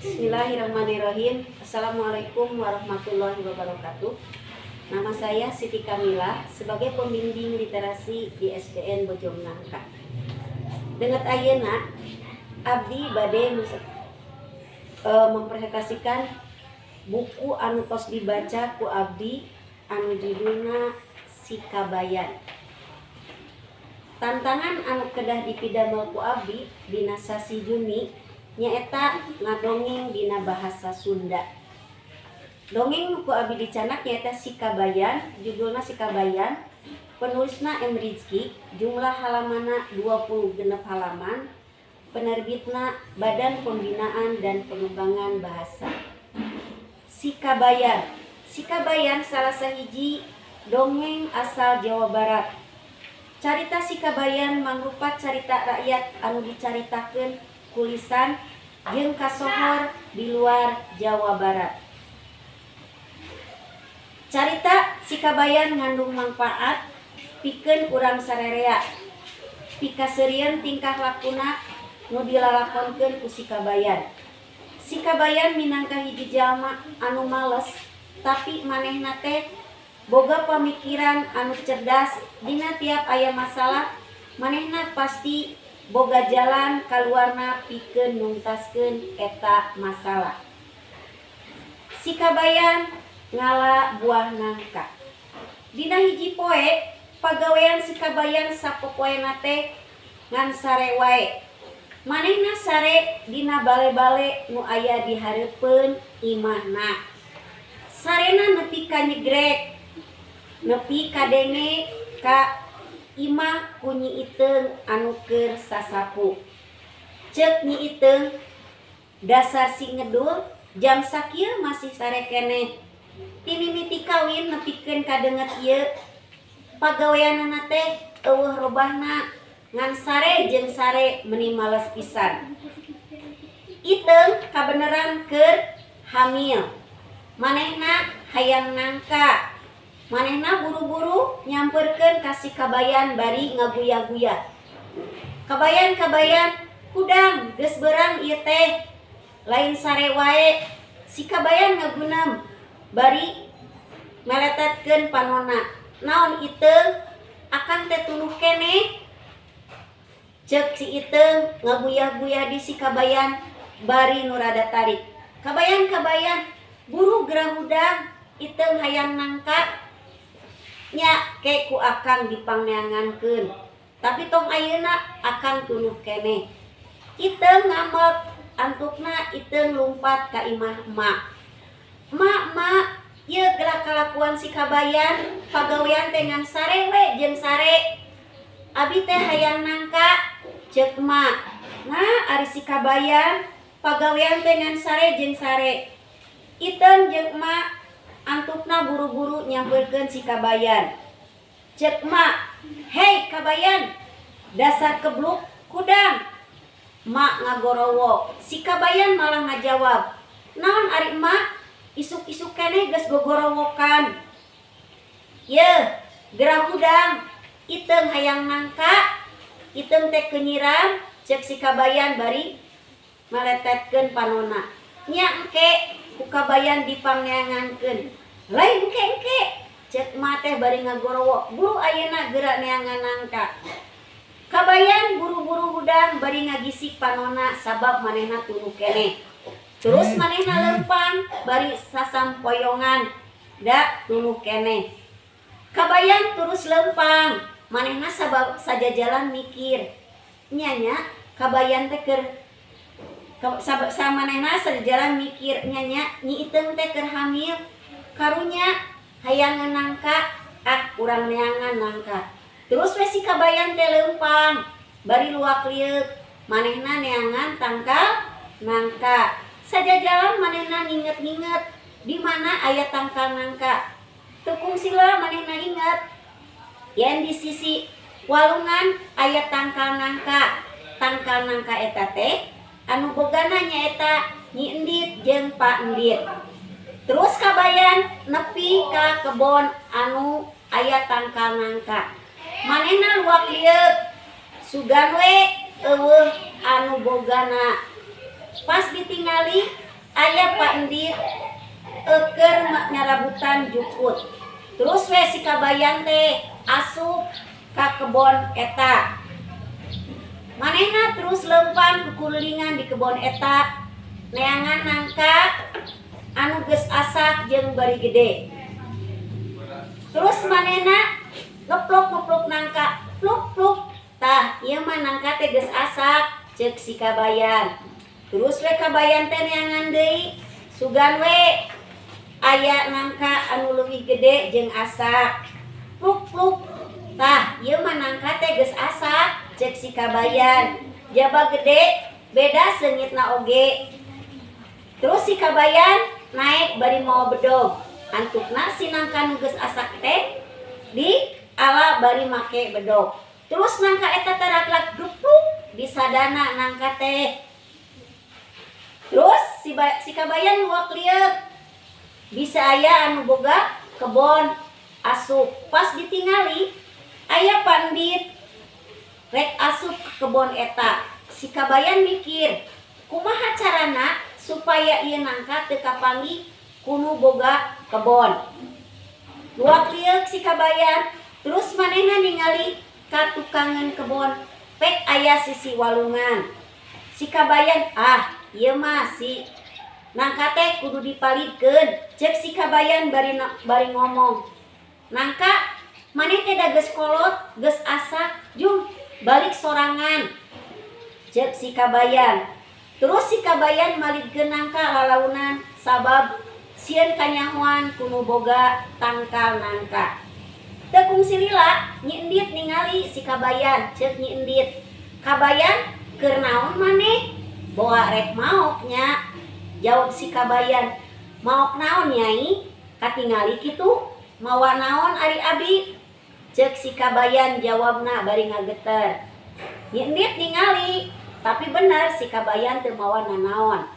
Bismillahirrahmanirrahim. Assalamualaikum warahmatullahi wabarakatuh. Nama saya Siti Kamila sebagai pembimbing literasi di SDN Bojong Nangka. Dinten ayeuna abdi bade mempresentasikan buku anu tos dibaca ku abdi anu judulna Si Kabayan. Tantangan anu kedah dipidamel ku abdi dina sasi Juni nyaeta ngadongeng dina bahasa Sunda. Dongeng nu ku abdi dicandak nyaeta Si Kabayan, judulna Si Kabayan, penulisna M. Rizky, jumlah halamanna 26 halaman, penerbitna Badan Pembinaan dan Pengembangan Bahasa. Si Kabayan. Si Kabayan salah sahiji dongeng asal Jawa Barat. Carita Si Kabayan mangrupa carita rakyat anu dicaritakeun ku lisan jeung kasohor di luar Jawa Barat. Carita Si Kabayan ngandung mangpaat pikeun urang sarerea. Pikaseurieun tingkah lakuna nu dilalakonkeun ku Si Kabayan. Si Kabayan minangka hiji jalma anu males, tapi manehna teh boga pamikiran anu cerdas. Dina tiap aya masalah, manehna pasti boga jalan kaluarna pikeun nuntaskeun eta masalah. Si Kabayan ngala buah nangka. Dina hiji poe, pagawean si Kabayan sapopoena teh ngan sare wae. Manehna sare dina bale-bale nu aya di hareupeun imahna. Sarena nepi ka nyegrek, nepi kadenge ka imah ku Nyi Iteung anu keur sasapu. Ceuk Nyi Iteung, "Dasar si ngedul, jam sakieu masih sare keneh. Ti mimiti kawin nepikeun ka deungeut ieu, pagaweanana teh euweuh robahna, ngan sare jeung sare, meuni males pisan." Iteung kabeneran keur hamil. Manehna hayang nangka. Manehna buru-buru nyamperkeun ka si Kabayan bari ngaguya-guya. "Kabayan, Kabayan, hudang, geus beurang ieu teh. Lain sare wae." Si Kabayan ngagunem bari meletetkeun panonna. "Naon, Iteung? Akang teh tunduh keneh?" Ceuk si Iteung ngaguyah-guyah di si Kabayan bari nu rada tarik. "Kabayan, Kabayan, buru geura hudang, Iteung hayang nangka." "Nya, ke ku akang dipangneangankeun. Tapi tong ayeuna, akang tunduh keneh." Iteung ngambek, antukna Iteung lumpat ka imah emak. "Mak, Mak, ieu geura kalakuan si Kabayan, pagawean teh ngan sare we jeung sare. Abi teh hayang nangka." Ceuk emak, "Nah, ari si Kabayan, pagawean teh ngan sare jeung sare." Iteung jeung emak antukna buru-buru nyamperkeun si Kabayan. Ceuk emak, "Hei Kabayan, dasar kebluk, hudang." Emak ngagorowok. Si Kabayan malah ngajawab, "Naon ari Emak, isuk-isuk keneh geus gogorowokan?" "Yeuh, geura hudang, Iteung hayang nangka. Iteung teh keur nyiram," ceuk si Kabayan bari meletetkeun panonna. "Nya, engke ku Kabayan dipangneangankeun." "Lain engke-engke," ceuk emak teh bari ngagorowok. "Buru ayeuna geura neangan nangka." Kabayan buru-buru hudang bari ngagisik panonna sabab manehna tunduh keneh. Terus manehna leumpang bari sasampoyongan da tunduh keneh. Kabayan terus leumpang, manehna sabab sajajalan mikir. Nya nya Kabayan teh keur samanehna sajajalan mikir, nya nya Nyi Iteung teh keur hamil. Karunya hayang nangka, ah, urang neangan nangka. Terus we si Kabayan teh leumpang bari luak lieuk, manehna neangan tangkal nangka. Sajajalan manehna nginget-nginget di mana aya tangkal nangka. Teu kungsi manehna inget yen di sisi walungan aya tangkal nangka. Tangkal nangka eta teh anu bogana nyaeta Nyi Endit jeung Pak Endit. Terus Kabayan nepi ka kebon anu aya tangkal nangka. Manehna luak lieuk, sugan we euweuh anu bogana. Pas ditingali Aya Pak Endit eker nyarabutan jukut. Terus we si Kabayan teh asup ka kebon eta. Manehna terus lempang kukulilingan di kebon eta, neangan nangka anu geus asak jeung bari gede. Terus manehna ngeplok-ngeplok nangka, pluk pluk. Tah, ieu mah nangka teh geus asak, ceuk si Kabayan. Terus we Kabayan teh neangan deui, sugan we aya nangka anu leuwih gede jeung asak. Pluk pluk. Tah, ieu mah nangka teh geus asak, ceuk si Kabayan. Jaba gede, beda seungitna oge. Terus si Kabayan naik bari mawa bedog. Antukna si nangka nu geus asak teh di ala bari make bedog. Terus nangka eta teh raklak gepluk disadana nangka teh. Terus si Kabayan luak lieuk. Bisa aya anu boga kebon asup. Pas ditingali aya pandit rek asup ke kebon eta. Si Kabayan mikir, kumaha carana supaya ieu nangka teu kapanggih ku nu boga kebon. Luak lieuk si Kabayan, terus manehna ningali ka tukangan kebon pek aya sisi walungan. Si Kabayan, "Ah, ieu mah si nangka teh kudu dipalidkeun," ceuk si Kabayan bari ngomong. "Nangka, maneh teh da geus kolot, geus asak, jung balik sorangan," ceuk si Kabayan. Terus si Kabayan malidkeun nangka lalaunan sabab sieun kanyahoan ku nu boga tangkal nangka. Teu kungsi lila, Nyi Endit ningali si Kabayan. Ceuk Nyi Endit, "Kabayan, keur naon maneh?" "Boa rek maok nya," jawab si Kabayan. "Maok naon, Nyai? Katingali kitu mawa naon ari abi?" ceuk si Kabayan jawabna bari ngageter. Nyi Endit ningali, tapi bener si Kabayan teu mawa nanaon.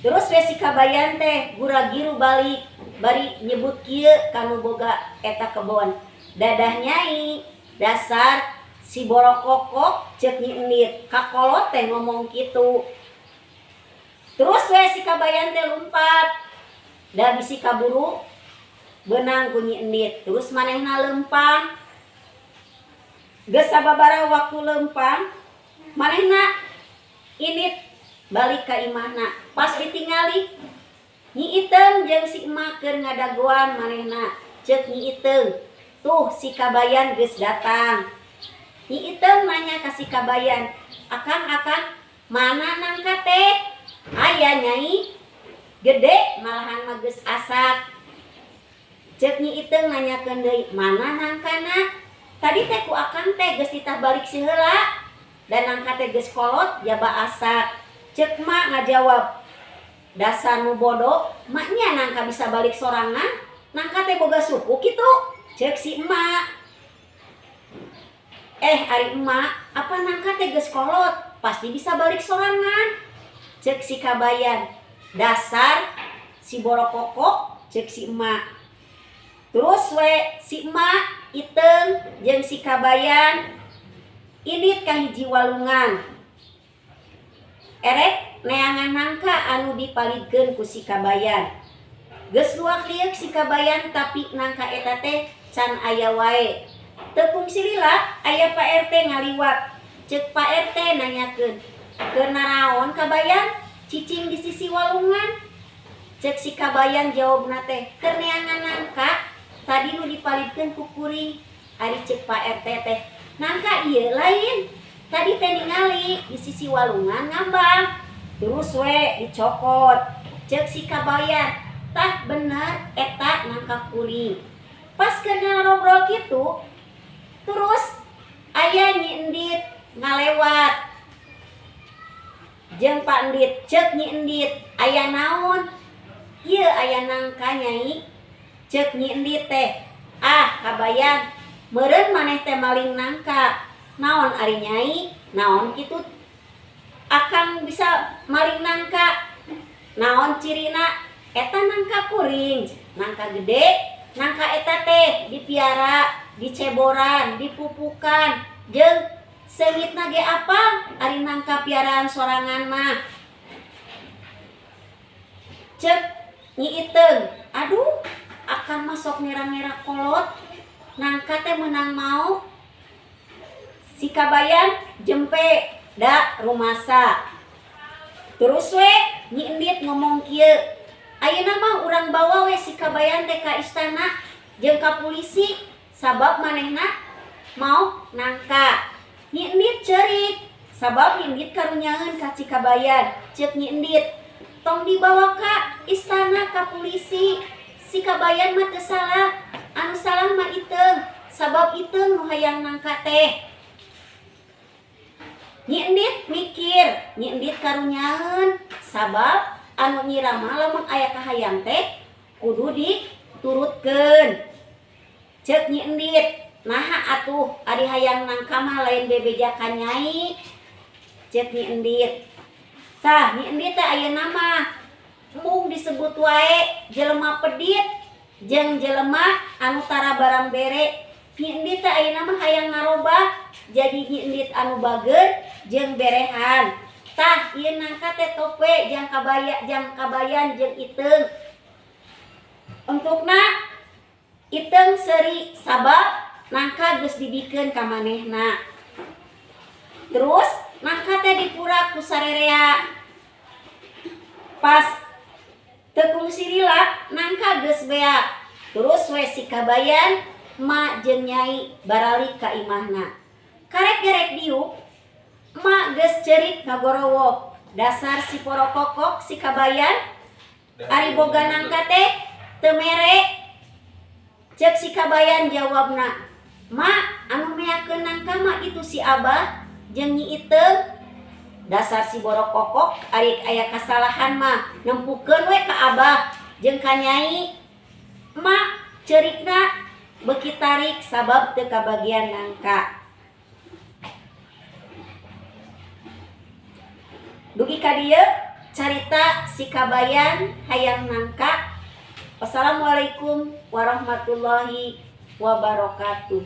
Terus we si Kabayan teh gura-giru balik bari nyebut kieu ka nu boga eta kebon. "Dadah, Nyai." "Dasar si borokokok," ceuk Nyi Endit. Kakolot teh ngomong kitu. Terus we si Kabayan teh lumpat. Da bisi kaburu beunang ku Nyi Endit. Terus manehna lempang. Geus sababaraha waktu lempang, manehna indit balik ka imahna. Pas ditingali, Nyi Iteung jeung si emak keur ngadagoan manehna. Ceuk Nyi Iteung, "Tuh si Kabayan geus datang." Nyi Iteung nanya ka si Kabayan, "Akang, akang, mana nangka teh?" "Aya, Nyai, gede malahan mah geus asak." Ceuk Nyi Iteung nanyakeun deui, "Mana nangkana? Tadi teh ku akang teh geus titah balik heula. Dan nangka teh geus kolot jaba asak." Ceuk mak ngajawab, "Dasar nu bodoh, maknya nangka bisa balik sorangan, nangka teh boga suku kitu?" ceuk si emak. "Eh, ari emak, apa nangka teh geus kolot, pasti bisa balik sorangan," ceuk si Kabayan. "Dasar si borokokok," ceuk si emak. Terus we si emak Iteung jeung si Kabayan indit ka hiji walungan. Erek neangan nangka anu dipalidkeun ku si Kabayan. Geus luak lieuk si Kabayan, tapi nangka eta teh can aya wae. Teu kungsi lila aya Pak RT ngaliwat. Ceuk Pak RT nanyakeun, "Keur naraon, Kabayan cicing di sisi walungan?" Ceuk si Kabayan jawabna teh, "Keur neangan nangka tadi nu dipalidkeun ku kuring." Ari ceuk Pak RT teh, "Nangka ieu lain? Tadi teh ningali di sisi walungan ngambang." Terus we dicokot. Ceuk si Kabayan, "Tah, bener eta nangka kuring." Pas keur ngobrol kitu, terus aya Nyi Endit ngalewat jeung Pak Endit. Ceuk Nyi Endit, "Aya naon?" "Ieu aya nangka, Nyai," ceuk Nyi Endit teh. "Ah, Kabayan, meureun maneh teh maling nangka." "Naon ari, Nyai? Naon kitu akang bisa maling nangka? Naon cirina? Eta nangka kuring, nangka gede, nangka eta teh dipiara, diceboran, dipupukan, jeung seungitna ge apal ari nangka piaraan sorangan mah." Cek Nyi Iteung, aduh akang mah sok ngera-ngera kolot, nangka teh meunang maok. Si Kabayan jempe da rumasa. Terus we Nyi Endit ngomong kieu, ayeuna mah urang bawa we si Kabayan teh ka istana jeung ka pulisi sabab manehna maok nangka. Nyi Endit ceurik sabab Nyi Endit karunyaeun ka si Kabayan. Ceuk Nyi Endit, tong dibawa ka istana, ka pulisi, si Kabayan mah teu salah, anu salah mah Iteung sabab Iteung nu hayang nangka teh. Nyi Endit mikir, Nyi Endit karunyaeun sabab anu Nyi Rama lamun aya kahayang teh kudu diturutkeun. Ceuk Nyi Endit, naha atuh ari hayang nangka mah lain bebeja ka Nyai. Ceuk Nyi Endit. Tah, Nyi Endit teh ayeuna mah embung disebut wae jelema pedit jeung jelema anu tara barang bere. Nyi Endit teh ayeuna mah hayang ngarobah jadi Nyi Endit anu bager jeung berehan. Tah, ieu nangka teh tope jang kabaya, jang Kabayan jeung Iteung. Untukna Iteung seuri sabab nangka geus dibikeun ka manehna. Terus nangka teh dipurak ku sarerea. Pas teu kungsi lila nangka geus beak. Terus we si Kabayan, emak jeung Nyai baralik ka imahna. Karek gerek diuk, emak geus ceurik ngagorowok. Dasar si porokokok si Kabayan, ari boga nangka teh teu mere. Ceuk si Kabayan jawabna, "Mak, anu meakeun nangka mah itu si Abah jeung Nyi Iteung." Dasar si borokokok, ari aya kasalahan mah nempukeun we ka Abah jeung ka Nyai. Emak ceurikna beuki tarik sabab teu kabagian nangka. Dugi ka dieu carita si Kabayan hayang nangka. Wassalamualaikum warahmatullahi wabarakatuh.